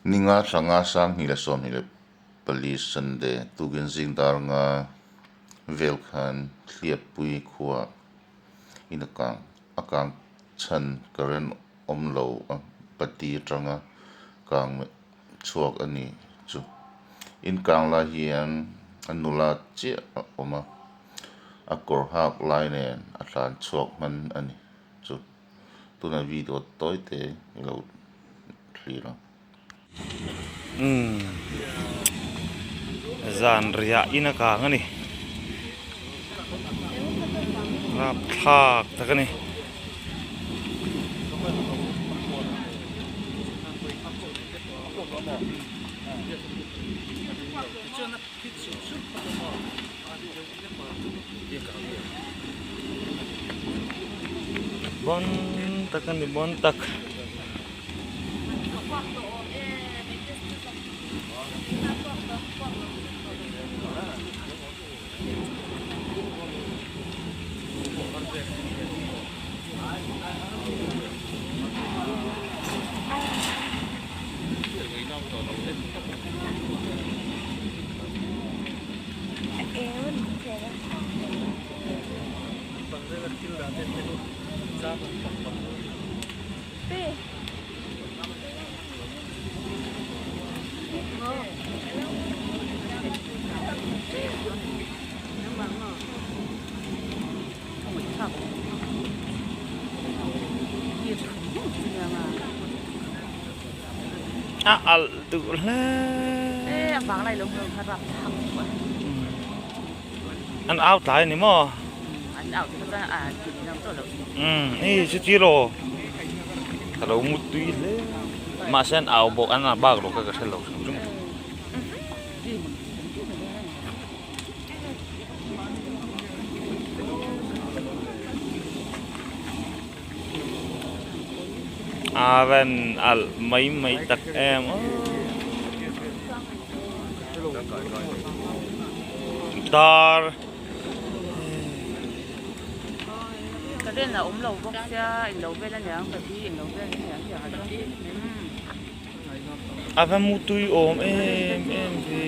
Ninga hranga 2024 Sunday tukin zing dar nga vel khan Hliappui khuaah in a kang a kang chhan current awm lo a pati atanga kang chhuak a ni chu. In kang lai hian a nula chiah a awm a, a kawr hak lai nen a tlan chhuak hman a ni chu. Tunah video tawi te i lo thlir ang. Umm zan riah in a kang a ni rapthlak tak a ni. Bon tak a ni bon tak. A alh duh hle. An au tlai a ni maw? Umm hei chu ti law ka lo ngut tui hle mahse an au bawk an bak lo kha ka hre lo hrim hrim. A ven alh mai mai tak em aw dar. Current a awm lo bawk sia englo vel aniang pahnih englo vel aniang tiang a chuan A va mu tui awm em em ve.